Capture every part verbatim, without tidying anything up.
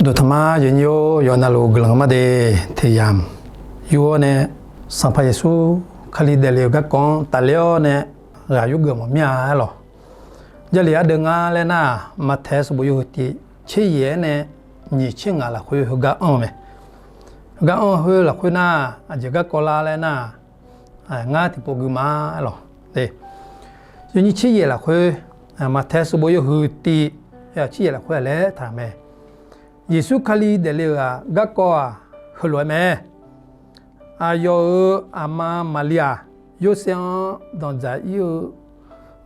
Dawqtaq ma yawnyir-or, yawqha navluf guiqlanq ma de. Tiq yamq yur-awr nae, Sanqpaq Yeqsur Kali daefle-euq garkawv-anr tafler-awr nae ghaq yurgeuf mawf mir-a aerlawq. Jarlif ardeuv ngar laer nar, Maqtaeq sanqbof yawhuiq tiq tser yaeq-aer nae nyiq tser ngaq lafkhoer heugar anr-eu mae. Heugar anr-eu khoer lafkhoer nar, aqjeq garkawv lar laer nar, ngar tiqpov gui ma aerlawq. Yawnyir tser yaeq lafkhoer, Maqtaeq sanqbof yawhuiq tiq tser yaeq lafkhoer laer taq-euq mae. Yeqsur Kali daefle-euq-aq garkawv-aq heulof-aer mae. Aqyawf-euq aqma Maqli-aq, Yorsaev-anr danqdzaq ir-eu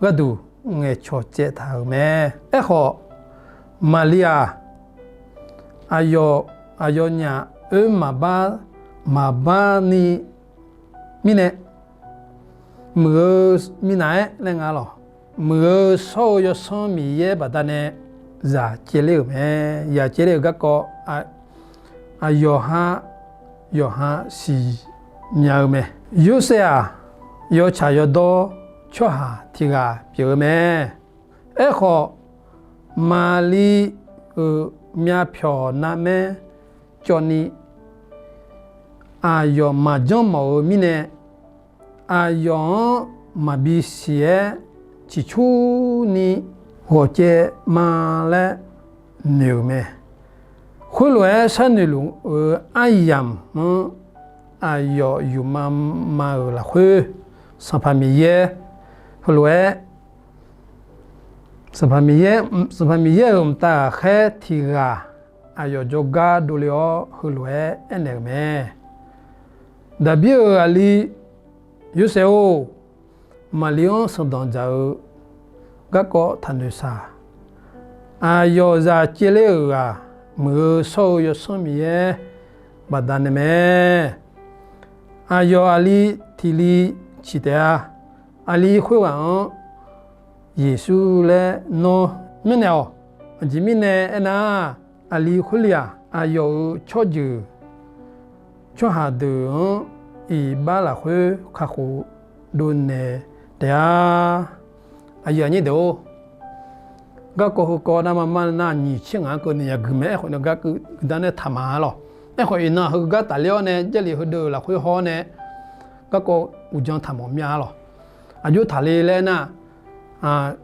gharduq ngaeqcawq caev taq-euq mae. Aerkhawf, Maqli-aq, aqyawf, aqyawfnyaf oer maqbar, maqbar ni mirnae, muiq-eu minav-aer laer nga lawq. Muiq-eu shawr-eu Yawsanr Miqyaer baqdanae zaq caevler-euq mae. Zaq caevler-euq garkawv aqyawf ha, yawqha siqnya-eu mae. Yorsaev-aq, yawtsaq yawdawr tsawrhaq tiq ghaq pyeuf-eu mae. Aerkhawf, Maqli-euq myavpyawq narmaer cawvni aqyawf maqjanr mawf-eu mirnae, aqyawf-anr maqbi siq-aer ciqcurni ghawq caev ma laer noeq-euq mae. Khoerlof-aer sharnoeq luf-eu aryamq-anr aqyawf yufma ma-euq lafkhoer, Sanqpaq Miqyaer heulof-aer, Sanqpaq Miqyaer, Sanqpaq Miqyaer-euq mqtav ghaqkhaer tiq ghaq aqyawf jawrgar dovle-awr heulof-aer aernaeq-euq mae. Daqbir-euq aqli Yorsaev-or, Maqli-anr sanqdanq dzaq-eu garkawv taqnoeq saq. Aqyawf zaq caevler-euq ghaq muiq-eu shawr-eu Yawsanr Miqyaer baqdanae mae. Aqyawf aqli tiq li ciq taef-a. Aqli khoerghaq-anr Yeqsur laer nawr mirnae-awq. Aqjeq mirnae aernar, aqli khoerli-aq, aqyawf-euq tsawrjeuq tsawrhaq deuq-anr iqbax lafkhoer kakhof dovnaeq taef-a. Aqyuif aqnyir deuq-or, garkawv heukawv narma mar nar nyiq tser ngaq-anr keuvni yagui mae. Aerkhawf nae gar guiqdanr nae taqma-a lawq. Aerkhawf iqnan heugar tafler-awr nae Jarlif heudeuq lafkhoer haw-awr nae garkawv uqdzan taqmawf mir-a lawq. Aqjox taqle laer nar,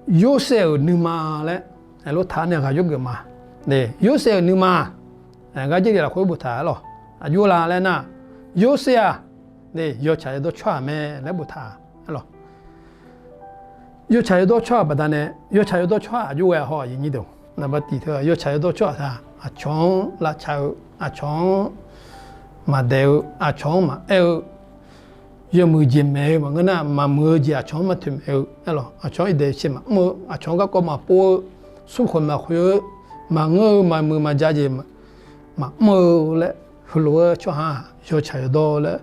Yorsaev-euq nuima laer aerlof taq nae ghaq yurgeuf ma. Yorsaev-euq nuima, gar Jarlif lafkhoer boftaq-a lawq. Aqjox la laer nar, Yorsaev-aq, yawtsaq yawdawr tsawrhaq mae laer boftaq-a lawq. Yawtsaq yawdawr tsawrhaq baqdanae, yawtsaq yawdawr tsawrhaq aqjox ghae haw aqyuif aqnyir deuq, naqba tiq teu yawtsaq yawdawr tsawrhaq taq aqcawq-anr lavtaq-eu, aqcawq-anr maqdaeq-eu, aqcawq-anr maqaer-eu, yawmuiq jeq maeq-eu maqngeur nar, maqmuiq-eu jeq aqcawq-anr maqtoeq maeq-eu aerlawq. Aqcawq-anr iqdaeq siq maqmr-eu, aqcawq-anr garkawv maqpov-eu, smrkhoeq maqkhoeq-eu, maqngeur-eu maqmuiq maqja jeq maqmr-eu laer, heulof-aer tsawrhaq yawtsaq yawdawr laer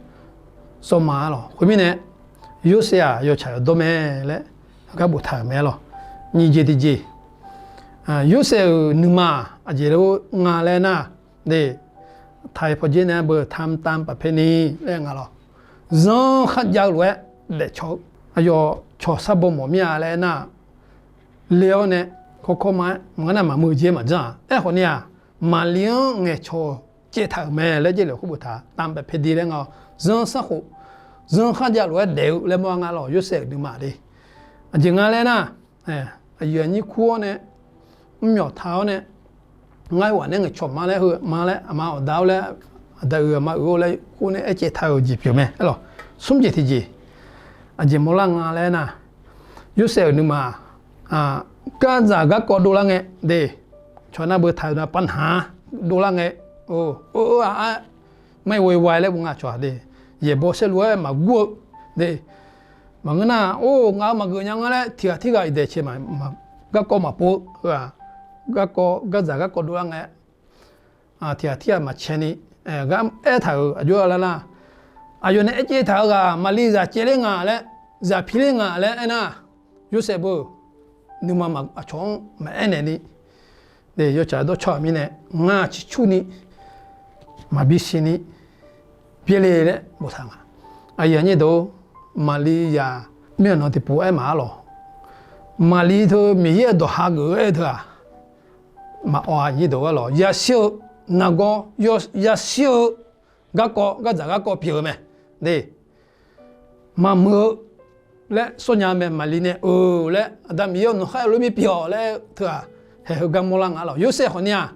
sawr ma-a lawq. Khoermirnae, Yorsaev-aq yawtsaq yawdawr mae laer heugar boftaq-euq mae lawq. Nyiq jeq tiqjeq, Yorsaev-euq nuima aqjeq lof nga laer nar, taq-iq pawqdzer nae beu tam tam paf paer ni laer nga lawq. Zanr kharjav-eu lof-aer daefcaw-eu, aqyawf cawq sar baw mawf mir-a laer aernar, le-awr nae kawrkawr ma-aer maqngeur nar maqmuiq jeq maqjanr-aq. Aerkhawf ni-aq, Maqli-anr ngaeqcawq caev taq-euq mae laer Jarlif khoer boftaq tam paf paer di laer nga-awr, zanr sarkhof, zanr kharjav lof-aer daef-eu laer mawr-a nga lawq. Yorsaev-euq nuima le. Aqjeq nga laer nar, aqyuif aqnyir kur-awr nae, mrmyawf taq-awr nae, ngar ghaq nae ngaeqcawq ma laer heu ma laer aqma aqda-awr laer, aqda uiq aqma uiq-awr laer kur nae aercaev taq-euq jeq pyeuf mae aerlawq. Smr jeq tiqjeq, aqjeq mawrlar nga laer nar, Yorsaev-euq nuima-aq, gardzaq garkawv dovlar ngae de, cawq nar beu taq-euq nav pav naq-a dovlar ngae, o, o, o, a, a, ไม่โวยวาย laer bof nga cawq-aq de, yaeqbawq saerlu-aer maqgur-eu de, maqngeur nar, or, ngaq-euq maqgeuf nya nga laer tiq ghaq tirghaq iqdaeq caeq garkawv maqpov-eu heu-aq, garkawv gardzaq garkawv dovlar ngae, tiq ghaq tirghaq maqcae ni, gar aertaq-euq aqjox-a lar nar, aqyawf nae aercaev taq-eu ghaq Maqli zaq caevler nga laer, zaq pirler nga laer aernar, Yorsaev beu nuima aqcawq-anr maqaer naeq ni, yawtsaq dawr tsawrhaq mirnae ngar ciqcurni maqbi siqni byaerle laer boftaq nga. Aqyuif aqnyir deuq, Maqli zaq mirkhanq nan tiqpov aer maqar lawq. Maqli teu Miqyaer-euq dawqha geuf-eu aer teu-aq, maqawq-a nyir deuq-ar lawq. Yashir-eu nargawr yashir-eu garkawv, gardzaq garkawv pyeuf-eu mae. De, maqmuiq-eu laer sawrnya mae. Maqli nae, eu laer, Aqda Miqyaer-awr, nawq khar lof mir pyeuf-awq laer teughaq haeq heu gar mawrlar nga lawq. Yorsaev khawfni-aq,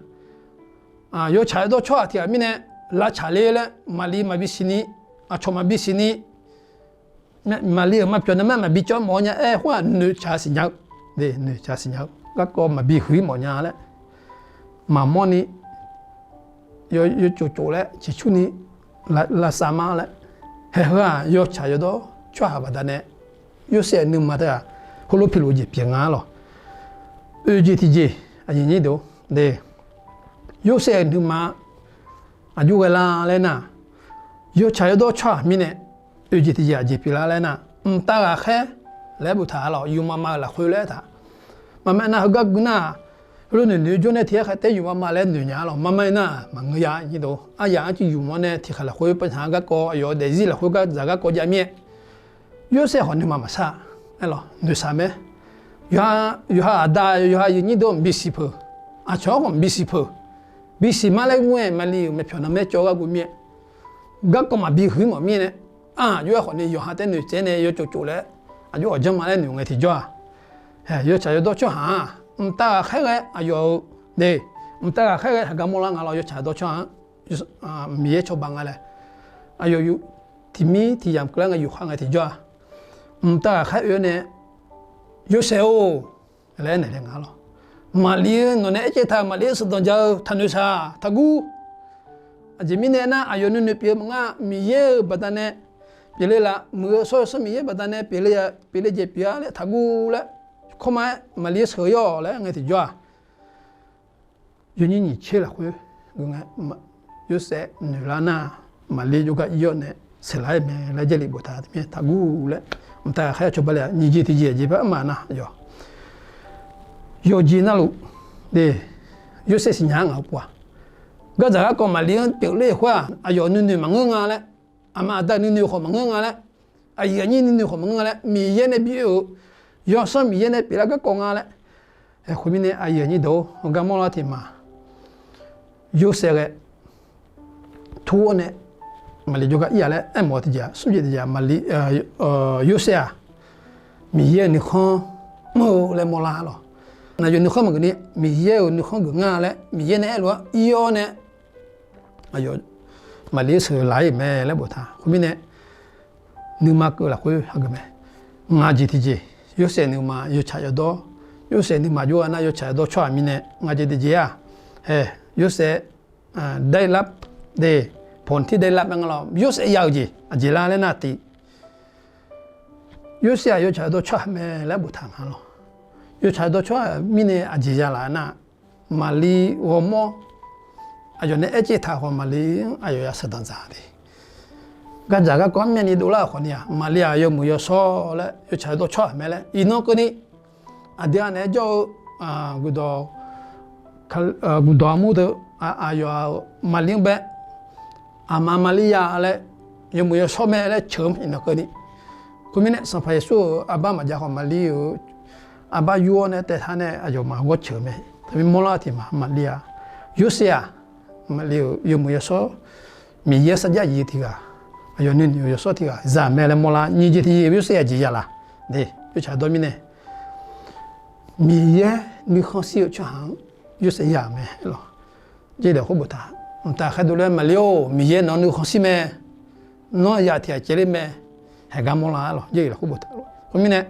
yawtsaq yawdawr tsawrhaq tiq ghaq mirnae lavtsaq ler laer, Maqli maqbi siqni, aqcawq maqbi siqni, Maqli-euq maqpyawq navmaer maqbi cawv mawf-eu nya-aer khoer-aq, noeqtsaq siqnya-eu, noeqtsaq siqnya-eu garkawv maqbi huiq-ir mawf nya laer, maqmawrni yawtsov tsov laer ciqcurni lavsav ma laer, haeq heu-aq yawtsaq yawdawr tsawrhaq baqdanae Yorsaev nuima teu-aq, heulof piluf jeq pyeuf nga lawq. Oeq jeq tiqjeq, aqyuif aqnyir deuq-or, de, Yorsaev nuima aqjox ghae lar laer nar, yawtsaq yawdawr tsawrhaq mirnae oeq jeq tiqjeq aqjeq pyeuflar laer nar, mqtav ghaqkhaer laer boftaq-a lawq. Yufmama-euq lafkhoer laer taq, mqmaq nar heugar gui nar-aq, heulof noeqnoeq jawr nae tiq aer khaeq taef yufmama laer noeq nya-a lawq. Mqmaq nar-aq maqngeur ya nyir deuq-or, aryaq-anr civ yufma nae tiqkhaq lafkhoer paqshaq-anr garkawv, aqyawf-euq daefzir lafkhoer gar dzaq garkawv jav mir-aer, Yorsaev khawf nuima maqsar-a, aerlawq noeqshaq mae. Yawqha aqda, yawqha aqyuif aqnyir deuq-or, mqbi siq peuq, aqcawq-anr khawf mqbi siq peuq, bisiq mar laer gmr-aer Maqli-euq maqpyawq navmaer cawv gharduq mir-aer, garkawv maqbi huiq mawf mirnae, aq, aqjox-aer khawfni yawqha taer noeqtsaev nae yawtsov tsov laer, aqjox ghawqjanr ma laer noeq ngae tiqjawr-aq, yawtsaq yawdawr tsawrhaq-aq, mqtav ghaqkhaer ghae aqyawf-euq de, mqtav ghaqkhaer ghae haqgar mawrlar nga lawq. Yawtsaq yawdawr tsawrhaq-anr Miqyaer cawba nga laer, aqyawf yuf tiqmir tiqyamq keuvlar ngae yufkhav ngae tiqjawr-aq, mqtav ghaqkhaer oe-awr nae, Yorsaev-or laer aernaeq le nga lawq. Maqli-eu nawq nae aer caev taq, Maqli-anr sheuqdanq ja-eu taqnoeq shaq, taqguv. Aqjeq mirnae aernar, aqyawf nuinoeq pyeuf-eu maqngeur-a. Miqyaer-euq baqdanae pyeufle laf, muiq-eu shawr-eu Sanr Miqyaer baqdanae pyeufle, pyeufle jeq pyeuf-a laer taqguv laer, kawrma-aer Maqli-anr sheuq-awq laer ngae tiqjawr-aq, yawnyir nyiq tser lafkhoer gui ngae, Yorsaev noeqlar nar, Maqli jawrgar ir-awr nae sheuqlar-aer mae laer Jarlif boftaq taq mir-aer taqguv laer, mqtav ghaqkhaer cawba le-aq, nyiq jeq tiqjeq aqjeq par armaf nar yawq yawqjeq navluf, de, Yorsaev siqnya-a ngaq-eu pov-aq, gardzaq garkawv Maqli-anr pyeufler-euq khoer-aq, aqyawf nuinoeq maqngeur nga laer, aqma aqda nuinoeq khawf maqngeur nga laer, aqyuif aqnyir nuinoeq khawf maqngeur nga laer, Miqyaer nae bi oe-euq, Yawsanr Miqyaer nae pyeuflar garkawv nga laer. Khoermirnae aqyuif aqnyir deuq-or, heugar mawrlar tiq ma, Yorsaev ghae tur-awr nae Maqli jawrgar ir-a laer aermawf-eu tiqjeq-aq, smr jeq tiqjeq-aq, Maqli, Yorsaev-aq Miqyaer-euq nuikhanr mr-eu laer mawrlar lawq. Aqyawf nuikhanr maqgeuf ni, Miqyaer-euq nuikhanr geuf nga laer Miqyaer nae aerlof-aer ir-awr nae, aqyawf Maqli-anr sheuqlaf-ir mae laer boftaq. Khoermirnae nuima keuv lafkhoer hageuf mae. Ngaq jeq tiqjeq, Yorsaev nuima yawtsaq yawdawr, Yorsaev nuima jawr-a nar yawtsaq yawdawr tsawrhaq mirnae ngaq jeq tiqjeq-aq, hae, Yorsaev ได้รับ, de, ผลที่ได้รับ aer nga lawq. Yorsaev ya-euq jeq aqjeq lar laer nar tiq, Yorsaev-aq yawtsaq yawdawr tsawrhaq mae laer boftaq nga lawq. Yawtsaq yawdawr tsawrhaq mirnae aqjeq ya laf nar, Maqli ghawrmawr aqyawf nae aer caev taq khawf Maqli-anr aqyawf ya sheuqdanq dzaq de. Gardzaq garkawv-anr myavni dovlar-euq khawfni-aq, Maqli-aq yawmuiq yawshawr laer yawtsaq yawdawr tsawrhaq mae laer iqnan keuvni, aqdui-aq naeq-aer jawr-eu guqdawq, guqdawq armur deuq, aqyawf-euq Maqli-anr bae, aqma Maqli ya laer, yawmuiq yawshawr mae laer ceuq-eu iqnan keuvni. Khoermirnae Sanqpaq Yeqsur-euq arbar maqjav khawf Maqli-euq arbar yur-awr nae taev taq nae aqyawfmaf ghawr ceuq-eu mae. Taqbi mawrlar tiq ma, Maqli-aq, Yorsaev-aq, Maqli-euq yawmuiq yawshawr, Miqyaer sarjax jiq tiq ghaq, aqyawf nuinoeq-eu yawshawr tiq ghaq zaq mae laer mawrlar. Nyiq jeq tiqjeq Yorsaev aqjeq ya laf, de, yawtsaq dawr mirnae Miqyaer nuikhanr shir-eu tsawrhaq-anr Yorsaev ya-euq mae lawq. Jarlif lafkhoer boftaq, mqtav khaerdov laer Maqli-or, Miqyaer nawq-anr nuikhanr shir mae. Nawr ya tiq ghaq caevler mae. Haeq gar mawrlar lawq, Jarlif lafkhoer boftaq. Khoermirnae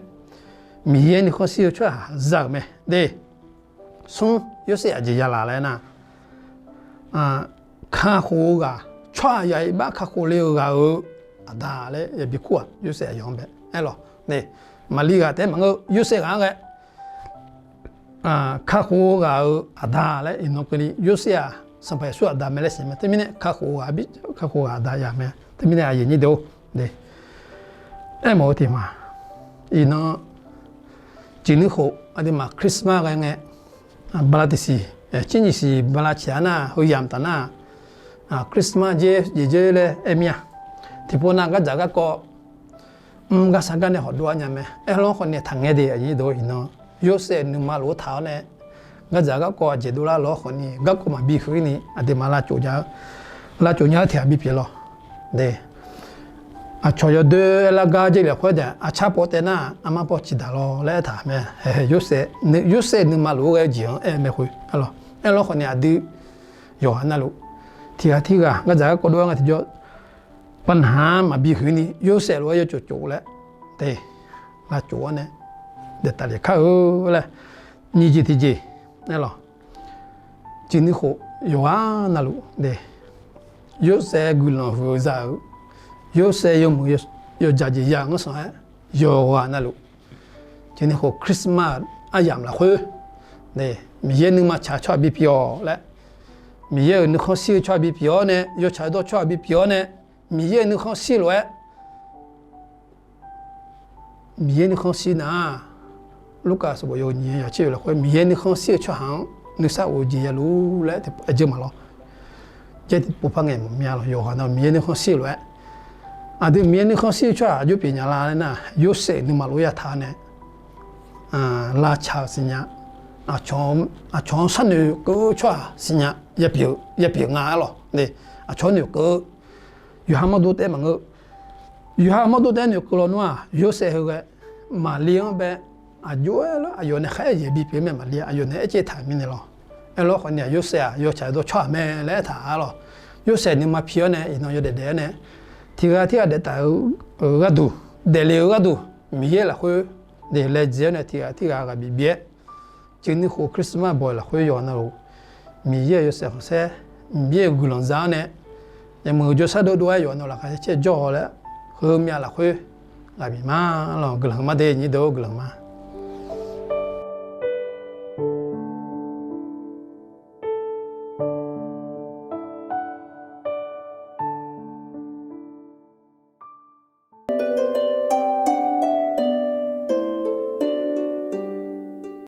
Miqyaer nuikhanr shir-eu tsawrhaq za-euq mae de. Smr, Yorsaev aqjeq ya laf laer nar, kakhof-eu ghaq, tsawrhaq yaf iq bar kakhof le-euq ghaq-euq aqda laer yabi kur-aq, Yorsaev aqyawf-anr bae aer lawq. Maqli ghaq taef-aer maqngeur-eu, Yorsaev ghaq-anr ghae kakhof-eu ghaq-euq aqda laer iqnan keuvni, Yorsaev-aq Sanqpaq Yeqsur aqda mae laer siq mae. Teumirnae kakhof-eu ghaq, kakhof-eu ghaq aqda ya mae. Teumirnae aqyuif aqnyir deuq-or, de, aermawf-eu tiq ma, iqnan ciqnuir khof aqduimaf Christmas ghae ngae, bala tiqsiq, tser nyiq siq bala ciq-a nar, heu yamq taf nar, Christmas jer jeq jer laer aer mir-a. Tiqpov nav gardzaq garkawv mr gar sar gar nae hawqdov-ar nya mae. Aerlanr khawf nae taqngae de, aqyuif aqnyir deuq-or, iqnan Yorsaev nuima lof-aer taq-awr nae Gardzaq garkawv aqjeq dovlar lof-aer khawfni garkawv maqbi huiq-ir ni aqduimaf lavcof nya-eu, lavcof nya-eu tiq ghaq bipyeuf lawr. Aqcawq yawdoer-aer lar gar jeq lafkhoer daq, aqcar paw taev nar armar paw ciqdaq lawr laer aertaq mae. Yorsaev, Yorsaev nuima lof-aer ghae-eu jeq-anr aer-eu mae khoer. Aerlawr khawfni aqdui yawqghaq navluf tiq ghaq tiq ghaq gardzaq garkawv dov-aer nga tiqjawr, panaq maqbi huiq ni Yorsaev lof-aer yawcof cof laer, te, lavcof-awr nae daeftaf lef kar-eu laer, nyiq jeq tiq jeq aerlawr, cuiv nuikhof yawqghaq navluf de, Yorsaev guiqlanq huiq-eu za-euq, Yorsaev yawmuiq yawjaq jeq ya-euq ngeur sanq-aer yawqghaq navluf, cuiv nuikhof Christmas aryamq lafkhoer, Miqyaer nuima tsaq-eu tsawrhaq bipyeuf-awq laer, Miqyaer-euq nuikhanr shir-eu tsawrhaq bipyeuf-awr nae, yawtsaq yawdawr tsawrhaq bipyeuf-awr nae, Miqyaer-euq nuikhanr shir lof-aer Miqyaer nuikhanr shir nar, Lurkaf sanqbof yawhuiq nyiq yawnyir yawqtser yawq lafkhoer Miqyaer nuikhanr shir-eu tsawrhaq-anr nuisar of-eu jeq ya luf laer aqjeq maqlawr. Jar tiqpov par ngaeq mawf mya lawq. Yawqghaq navluf Miqyaer nuikhanr shir lof-aer, aqdui Miqyaer nuikhanr shir-eu tsawrhaq aqjox pyeuf nya la laer nar, Yorsaev nuima lof-aer yataq-awr nae, lavtaq-euq siqnya, aqcawq-anr sharnoeq keuv-eu tsawrhaq siqnya yapyeuf nga-ar lawq. Aqcawq-anr noeqkeuv-eu, yawqha mawrdo taef-aer maqngeur. Yawqha mawrdo taef-aer noeqkeuv lawnmr-aq, Yorsaev heughae Maqlir-anr bae aqjox-aer lar aqyawf nae khaer-aer jeq bipyeuf mae. Maqlir-aq aqyawf nae aercaev taq-euq mirnae lawr. Aerlawr khawfni-aq Yorsaev-aq yawtsaq yawdawr tsawrhaq mae laer aertaq-ar lawq. Yorsaev nuima pi-awr nae iqnan yawdaef daef-aer nae, tiq ghaq tiq ghaq daef taf-eu gharduq, daefle-eu gharduq, Miqyaer lafkhoer daef laejae-awr nae tiq ghaq tiq ghaq ghaq bif bif-aer, cuiv nuikhof Christmas bawq-iq lafkhoer yawqghaq navluf, Miqyaer-euq yawshaef khanqsaer, Miqyaer-euq guiqlanq za-awr nae, yawmuiq jawrshar dovdov-aer yawqha navluf laqkhaq caer jawr-awq laer, heumyav lafkhoer ghaq bif ma lawq. Guiqlanq ma de nyir deuq-or, guiqlanq ma.